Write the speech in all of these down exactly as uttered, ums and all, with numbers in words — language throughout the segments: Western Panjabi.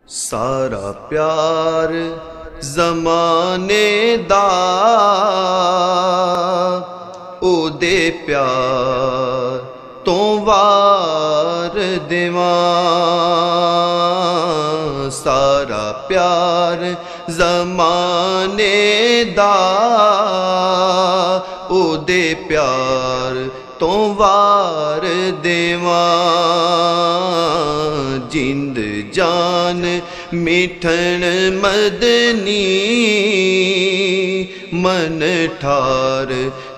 سارا پیار زمانے دا، او دے پیار توں وار دیواں۔ سارا پیار زمانے دا، او دے پیار توں وار دیواں۔ جند جان میٹھن مدنی، من ٹھار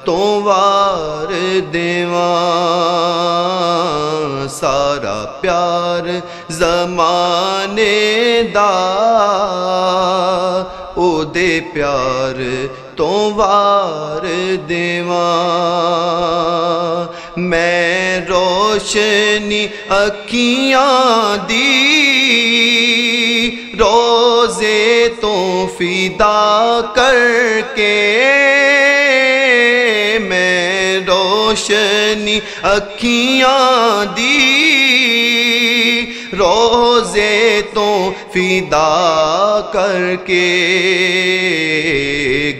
توں وار دیواں۔ سارا پیار زمانے دا، او دے پیار توں وار دیواں۔ میں روشنی اکھیاں دی روزے توں فدا کر کے، میں روشنی اکھیاں دی روزے توں فدا کر کے،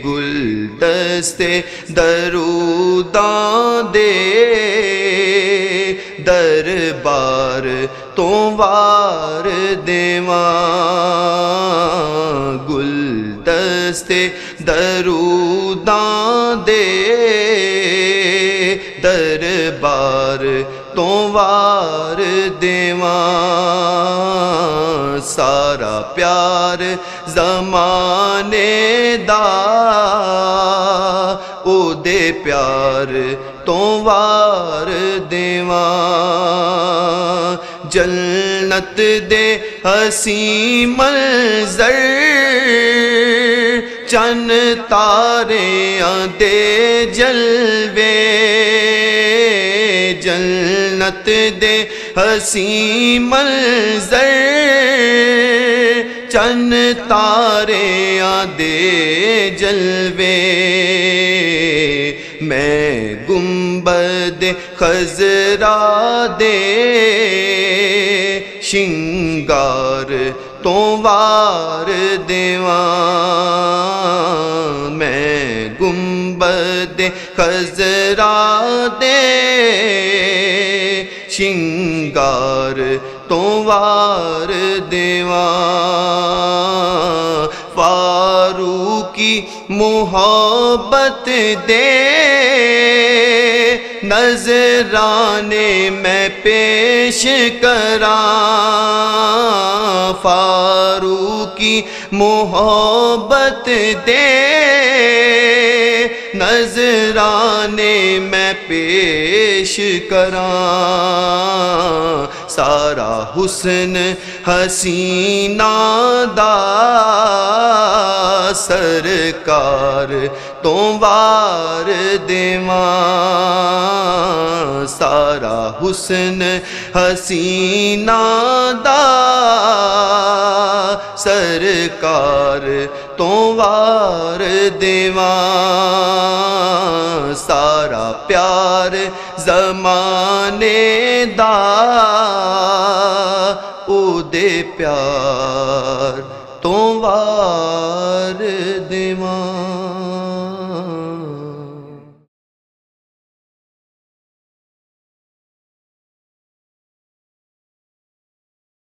گلدستے دروداں دے دربار توں وار دیواں۔ گلدستے دروداں دے دربار توں وار دیواں۔ سارا پیار زمانے دا، او دے پیار توں وار دیواں۔ جنت دے حسین منظر، چن تاریاں دے جلوے، جنت دے حسین منظر، چن تاریاں دے جلوے۔ میں گنبد خزرا دے شنگار توں وار دیواں۔ میں گنبد خزرا دے شنگار توں وار دیواں۔ فاروقی محبت دے نذرانے میں پیش کراں۔ فاروقی محبت دے نذرانے میں پیش کراں۔ سارا حسن حسینہ دا سرکار توں وار دیواں۔ سارا حسن حسینہ دا سرکار توں وار دیواں۔ سارا پیار زمانے دا، او دے پیار توں وار دیواں۔